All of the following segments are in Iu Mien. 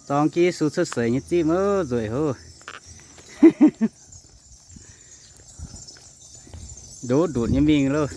Zorng jienv Yesu cuotv seix nyei zipv mv nzueic hov. Ndoqv ndutc nyei mingh loh.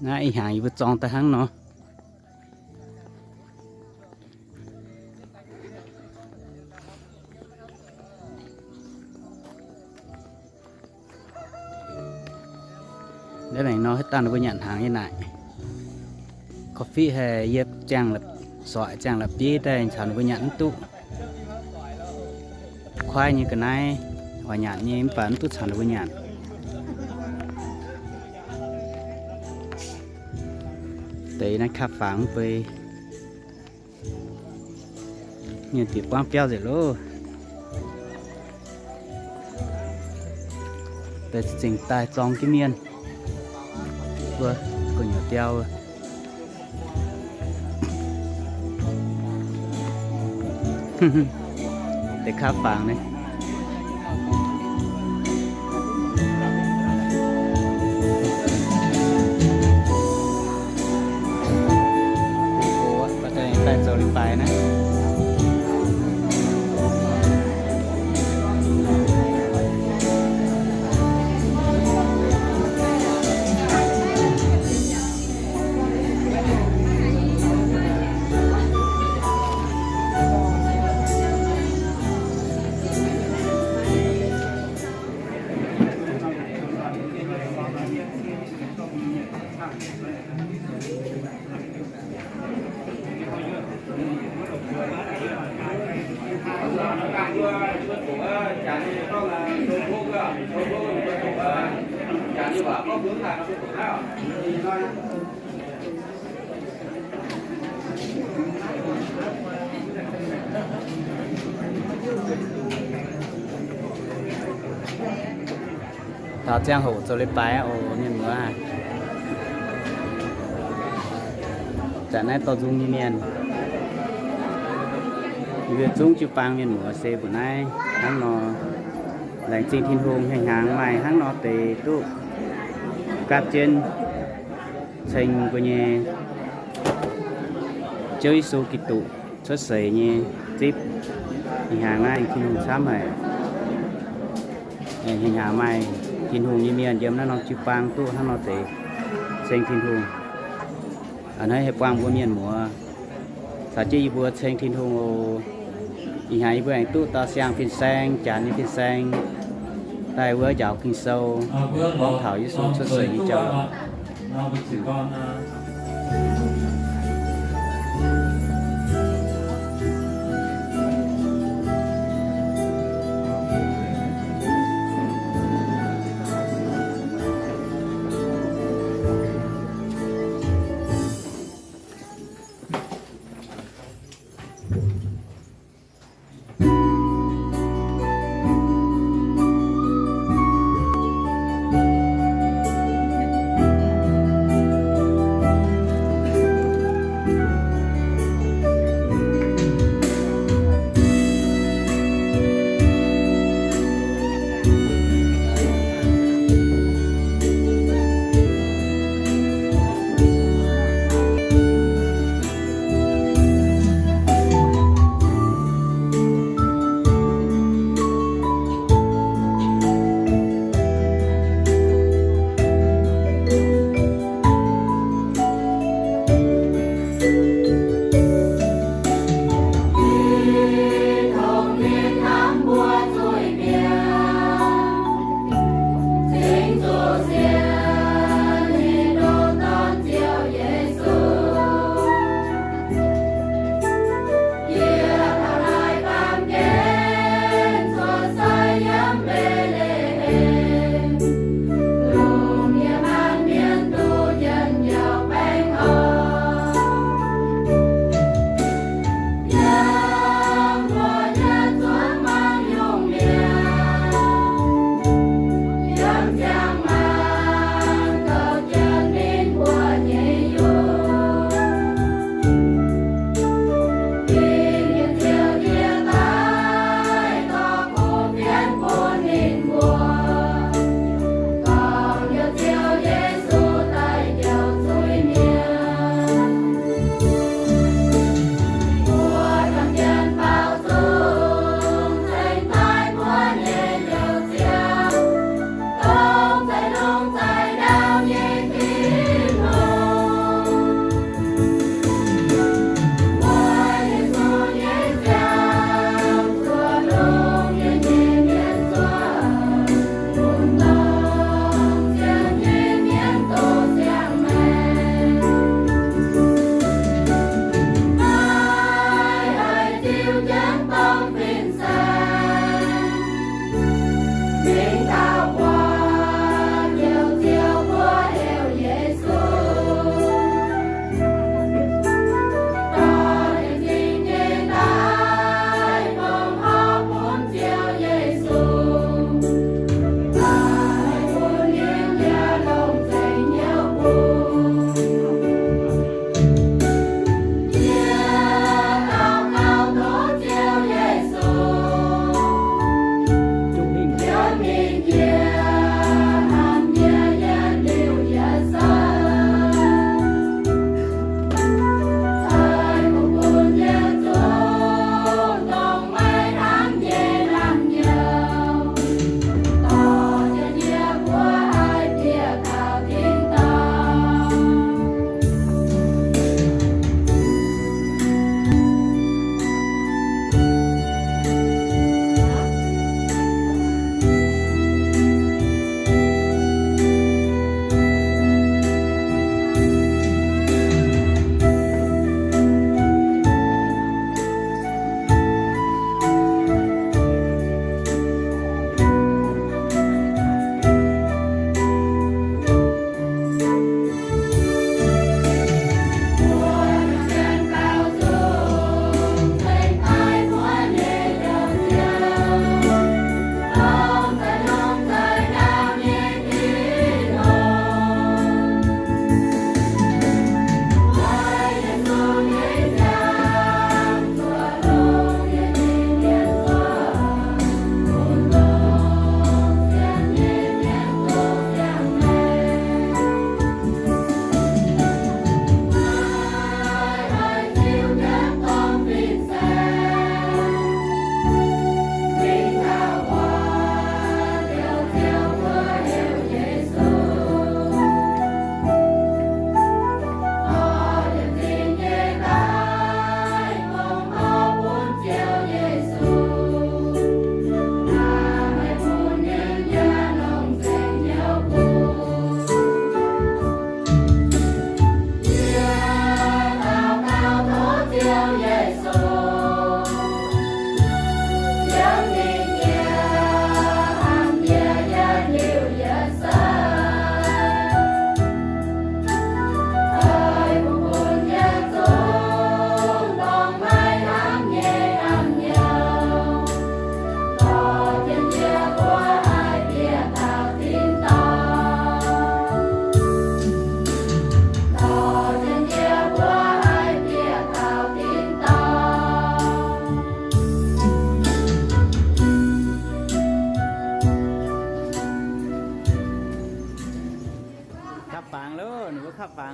Naaiv ih hnyangx yie mbuo zorng daaih hnangv nor. Naaiv maengx nor haaix dauh ninh mbuo nyanc hnaangx nyei naaic. Korv-fiqv haic, yie ziangh, sorqv ziangh la'bieiv daaih caux ninh mbuo nyanc mv duqv. Kuaaiv nyei ga'naaiv oix nyanc nyei mv baac mv duqv caux ninh mbuo nyanc. Deix naaiv kaav fangx mv bei. Mienh bieqc buangv biauv nzengc loh. Deix zingh daaih zorng jienv mienh. Wuov gu'nyuoz biauv. Deix kaav fangx naaiv. Daaih zoux leiz-baaix naaiv. Taux ziangh hoc zoux leiz-baaix oc, mienh muoz. Zanc naaiv dorh nzung nyei mienh, yie mbuo zungv jiu-baang mienh muoz se mbuo naaiv hnangv nor. Laengz zingh Tin-Hungh, hnyangx-hnyangx maaih hnangv nor deix duqv gaatv jienv ceng mbuo nyei Ziouv Yesu Giduc cuotv seix nyei zipv. Ih hnyangx naaiv Tin-Hungh camv haic. Hnyangx-hnyangx maaih Tin-Hungh nyei mienh yiem naaiv norm jiu-baang duqv hnangv nor deix ceng Tin-Hungh. A'hneiv haih buangh mbuo mienh muoz, caux jienv yie mbuo ceng Tin-Hungh oc. Ih hnyangx yie mbuo aengx duqv dau siang fin-saeng, janx nyei fin-saeng, daaih wuov njaaux Ging-Sou, gorngv taux Yesu cuotv seix nyei jauv.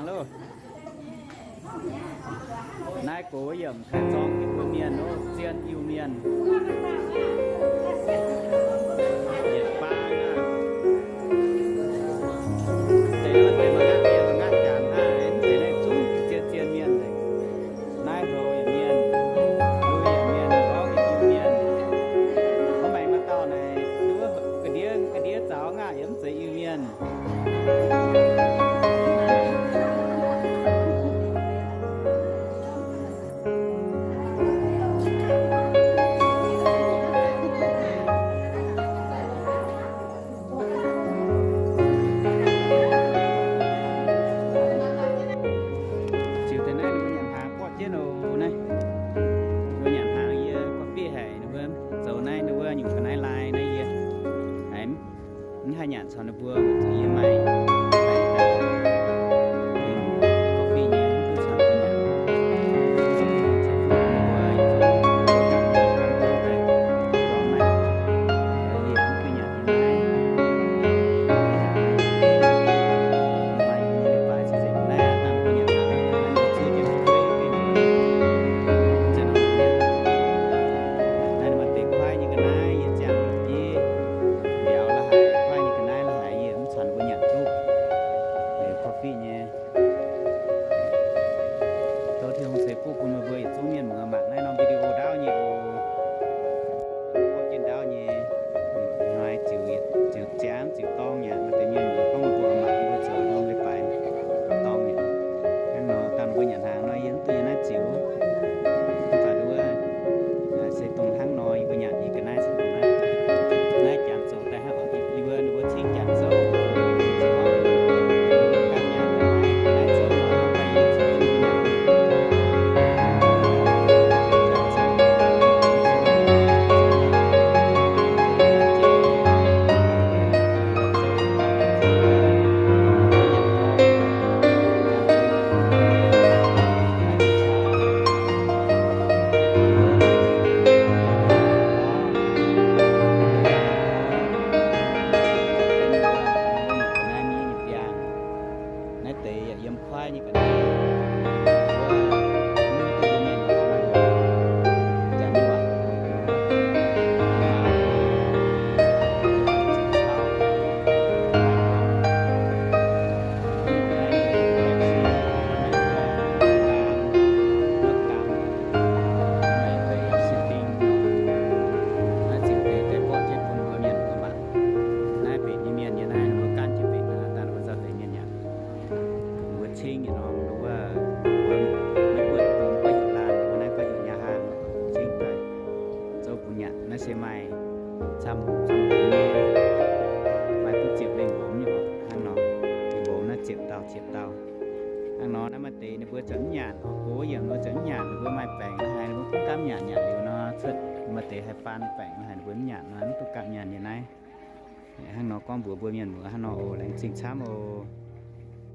Loh. Naaiv gox yiem kaaix zorng Iu-Mienh, o, zien Iu-Mienh. Yietc bang aqv. Deix wuov deix mangc gaax, mangc gaax jangx hnangv, deix naaiv zungv zien zien mienh. Naaiv hlo yaac mienh, lui yaac mienh, gorngv yaac Iu-Mienh. Mv baac maaih dauh naaic, ga'ndiev, ga'ndiev zaux ngaah yaac mv zeiz Iu-Mienh. Ziux deix naaiv ninh mbuo nyanc hnaangx borqv jienv oc naaiv. Ninh mbuo nyanc hnaangx yie gorngv fiev haic, ninh mbuo zoux naaiv, ninh mbuo nyungc ga'naaiv lai naaiv yie haiz mv haih nyanc caux ninh mbuo, weic zuqc yie maaih gorngv fiev nyei, mv duqv caux ninh mbuo nyanc. Naaiv maaih deix kuaaiv nyei ga'naaiv yie ziangh bieiv mbiauz la'haic, kuaaiv nyei ga'naaiv la'haic yie mv caux ninh mbuo nyanc duqv. Liuz gorngv fiev nyei. Tov Tin-Hungh ceix fuqv bun meih mbuo yietc zungv mienh muoz mangc naaiv norm video ndaauv nyei oc. Gorngv jienv ndaauv nyei, hnoi ziux, ziux ziangx ziux dorng yaac maaih deix mienh muoz gorngv mbuo mangc yie mbuo zoux norm leiz-baaix dorng yaac hnangv nor. Dangh mbuo nyanc hnaangx nor yie mv duqv yiem naaiv ziux, mv baac nduov se dongh hnangv nor yie mbuo nyanc yie ga'naaiv se dongh naaiv. Naaiv jangx zoux daaih hnangv oc, yie mbuo ninh mbuo cingv jangx zoux. Naaiv deix yaac yiem kuaaiv nyei ga'naaiv. Naaiv ziux deix daaih borqv jienv bun mbuo mienh muoz mangc. Naaiv mbenc nyei mienh nyei naaiv, ninh mbuo gaanv jiex mbenc aqv, dangh ninh mbuo nzauh deix mienh yaac, ninh mbuo cingv nyei nor, ninh mbuo, mbuo, mbuo, mbuo, mbuo heuc laanh, mbuo naaiv gorngv heuc nyei hlaang, cingv daaih zoux bun nyanc. Naaiv se maaih camv, camv nyei, maaih duqv ziepc lengh mbomx nyei oc. Hnangv nor, lengh mbomx naaiv ziepc dauh, ziepc dauh. Hnangv nor naaiv maaih deix ninh mbuo zoux mv nyanc, gox yiem ninh mbuo zoux mv nyanc, ninh mbuo maaih baengc la'haic, ninh mbuo gunv gaamv nyanc, nyanc liuz nor cuotv maaih deix haih faan baengc la'haic, ninh mbuo mv nyanc nor mv duqv gaamv nyanc nyei naaiv. Hnangv nor gorngv mbuox mbuo mienh muoz hnangv nor oc. Laengz zingh camv oc.